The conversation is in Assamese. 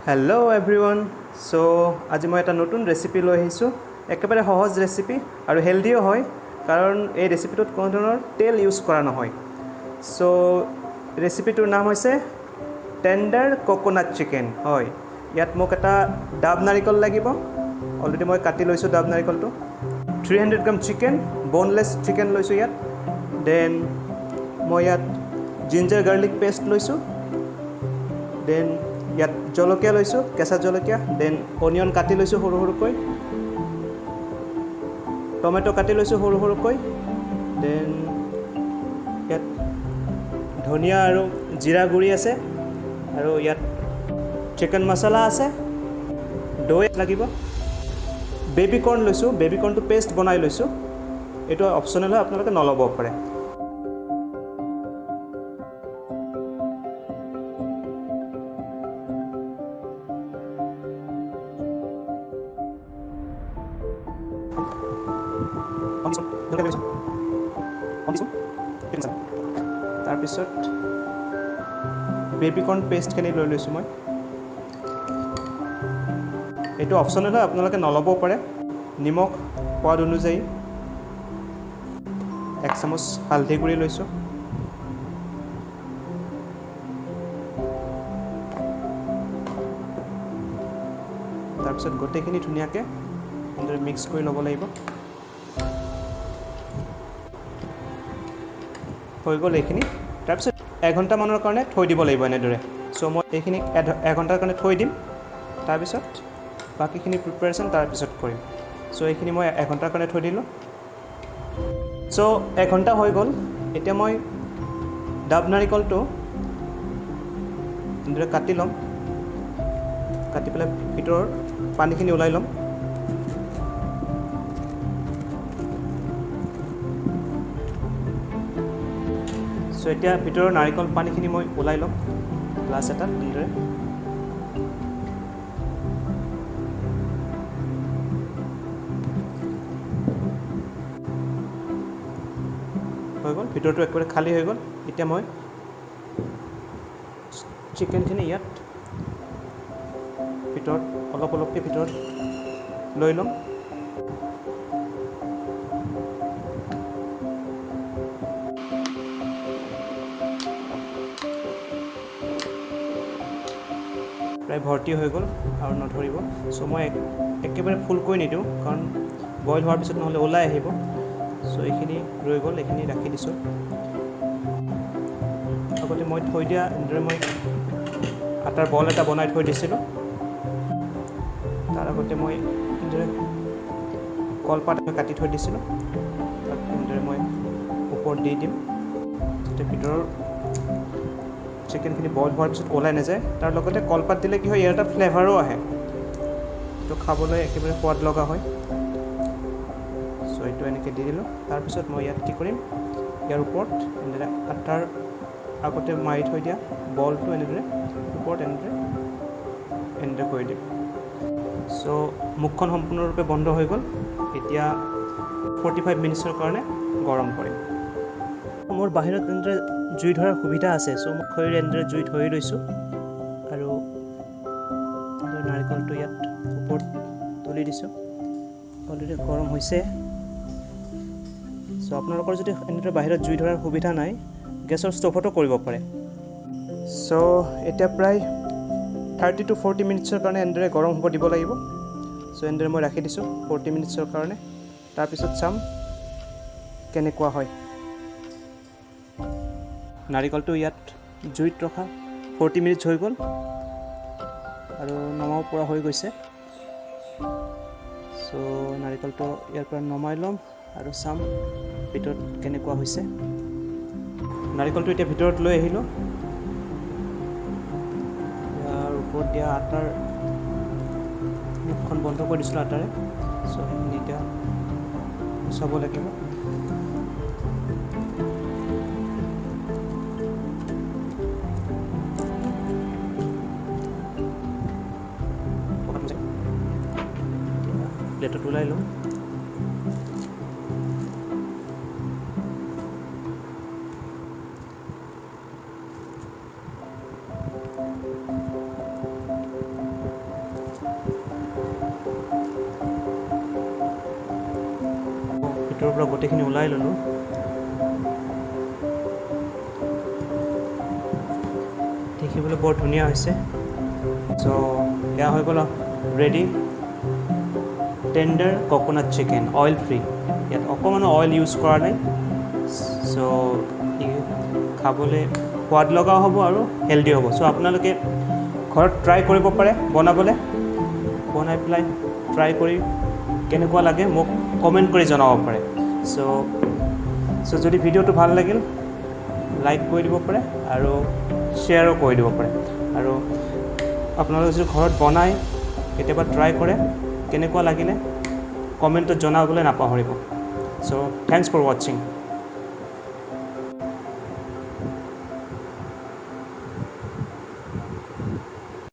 হেল্ল' এভৰিৱান, চ' আজি মই এটা নতুন ৰেচিপি লৈ আহিছোঁ। একেবাৰে সহজ ৰেচিপি আৰু হেল্ডিও হয়, কাৰণ এই ৰেচিপিটোত কোনো ধৰণৰ তেল ইউজ কৰা নহয়। চ' ৰেচিপিটোৰ নাম হৈছে টেণ্ডাৰ কোকোনাট চিকেন। হয়, ইয়াত মোক এটা ডাব নাৰিকল লাগিব। অলৰেডি মই কাটি লৈছোঁ ডাব নাৰিকলটো। 300 গ্ৰাম চিকেন, বনলেছ চিকেন লৈছোঁ ইয়াত। Then মই ইয়াত জিঞ্জাৰ গাৰ্লিক পেষ্ট লৈছোঁ। Then ইয়াত জলকীয়া লৈছোঁ, কেঁচা জলকীয়া। Then onion কাটি লৈছোঁ সৰু সৰুকৈ, টমেট' কাটি লৈছোঁ সৰু সৰুকৈ। Then ইয়াত ধনিয়া আৰু জিৰা গুড়ি আছে, আৰু ইয়াত চিকেন মছলা আছে, দৈ লাগিব, বেবী কৰ্ণ লৈছোঁ, বেবী কৰ্ণটো পেষ্ট বনাই লৈছোঁ। এইটো অপশ্যনেল হয়, আপোনালোকে নল'ব পাৰে। তাৰপিছত বেবী কৰ্ণ পেষ্টখিনি লৈ লৈছোঁ মই। এইটো অপশ্যনেল হয়, আপোনালোকে নল'বও পাৰে। নিমখ সোৱাদ অনুযায়ী, 1 চামুচ হালধি গুড়ি লৈছোঁ। তাৰপিছত গোটেইখিনি ধুনীয়াকৈ এনেদৰে মিক্স কৰি ল'ব লাগিব। হৈ গ'ল এইখিনি। তাৰপিছত এঘণ্টামানৰ কাৰণে থৈ দিব লাগিব এনেদৰে। চ' মই এইখিনি এঘণ্টাৰ কাৰণে থৈ দিম, তাৰপিছত বাকীখিনি প্ৰিপেৰেশ্যন তাৰপিছত কৰিম। চ' এইখিনি মই এঘণ্টাৰ কাৰণে থৈ দিলোঁ। চ' এঘণ্টা হৈ গ'ল। এতিয়া মই ডাব নাৰিকলটো এনেদৰে কাটি ল'ম। কাটি পেলাই ভিতৰৰ পানীখিনি ওলাই ল'ম। চ' এতিয়া ভিতৰৰ নাৰিকল পানীখিনি মই ওলাই ল'ম গ্লাছ এটাত এনেদৰে। হৈ গ'ল, ভিতৰটো একেবাৰে খালী হৈ গ'ল। এতিয়া মই চিকেনখিনি ইয়াত ভিতৰত অলপ অলপকৈ ভিতৰত লৈ ল'ম। প্ৰায় ভৰ্তি হৈ গ'ল, আৰু নধৰিব। চ' মই একেবাৰে ফুল কৰি নিদিওঁ, কাৰণ বইল হোৱাৰ পিছত নহ'লে ওলাই আহিব। চ' এইখিনি ৰৈ গ'ল, এইখিনি ৰাখি দিছোঁ। আগতে মই থৈ দিয়া এনেদৰে মই আটাৰ বল এটা বনাই থৈ দিছিলোঁ। তাৰ আগতে মই এনেদৰে কলপাত কাটি থৈ দিছিলোঁ, তাত এনেদৰে মই ওপৰত দি দিম, যাতে ভিতৰৰ চিকেনখিনি বইল হোৱাৰ পিছত ওলাই নাযায়। তাৰ লগতে কলপাত দিলে কি হয়, ইয়াৰ এটা ফ্লেভাৰো আহে, এইটো খাবলৈ একেবাৰে সোৱাদ লগা হয়। চ' এইটো এনেকৈ দি দিলোঁ। তাৰপিছত মই ইয়াত কি কৰিম, ইয়াৰ ওপৰত এনেদৰে আটাৰ আগতে মাৰি থৈ দিয়া বলটো এনেদৰে ওপৰত এনেদৰে এনেদৰে কৰি দিম। চ' মুখখন সম্পূৰ্ণৰূপে বন্ধ হৈ গ'ল। এতিয়া 45 মিনিটছৰ কাৰণে গৰম কৰিম। মোৰ বাহিৰত এনেদৰে জুই ধৰাৰ সুবিধা আছে। চ' মই খৰিৰে এনেদৰে জুই ধৰি লৈছোঁ আৰু নাৰিকলটো ইয়াত ওপৰত তুলি দিছোঁ। অলৰেডি গৰম হৈছে। চ' আপোনালোকৰ যদি এনেদৰে বাহিৰত জুই ধৰাৰ সুবিধা নাই, গেছৰ ষ্ট'ভতো কৰিব পাৰে। চ' এতিয়া প্ৰায় 30 টু 40 মিনিটছৰ কাৰণে এনেদৰে গৰম হ'ব দিব লাগিব। চ' এনেদৰে মই ৰাখি দিছোঁ 40 মিনিটছৰ কাৰণে। তাৰপিছত চাম কেনেকুৱা হয়। নাৰিকলটো ইয়াত জুইত ৰখা 40 মিনিটছ হৈ গ'ল আৰু নমাব পৰা হৈ গৈছে। চ' নাৰিকলটো ইয়াৰ পৰা নমাই ল'ম আৰু চাম ভিতৰত কেনেকুৱা হৈছে। নাৰিকলটো এতিয়া ভিতৰত লৈ আহিলোঁ। ইয়াৰ ওপৰত দিয়া আটাৰ মুখখন বন্ধ কৰি দিছিলোঁ আটাৰে। চ' সেইখিনি এতিয়া চাব লাগিব। প্লেটত ওলাই লওঁ। ভিতৰৰ পৰা গোটেইখিনি ওলাই ল'লোঁ। দেখিবলৈ বৰ ধুনীয়া হৈছে। চ' এয়া হৈ গ'ল ready tender coconut chicken, oil free. ইয়াত অকণমানো অইল ইউজ কৰা নাই। চ' ই খাবলৈ সোৱাদ লগাও হ'ব আৰু হেল্ডি হ'ব। চ' আপোনালোকে ঘৰত ট্ৰাই কৰিব পাৰে বনাবলৈ। বনাই পেলাই ট্ৰাই কৰি কেনেকুৱা লাগে মোক কমেণ্ট কৰি জনাব পাৰে। চ' যদি ভিডিঅ'টো ভাল লাগিল, লাইক কৰি দিব পাৰে আৰু শ্বেয়াৰো কৰি দিব পাৰে। আৰু আপোনালোকে যদি ঘৰত বনাই কেতিয়াবা ট্ৰাই কৰে, কেনেকুৱা লাগিলে কমেণ্টত জনাবলৈ নাপাহৰিব। So thanks for watching.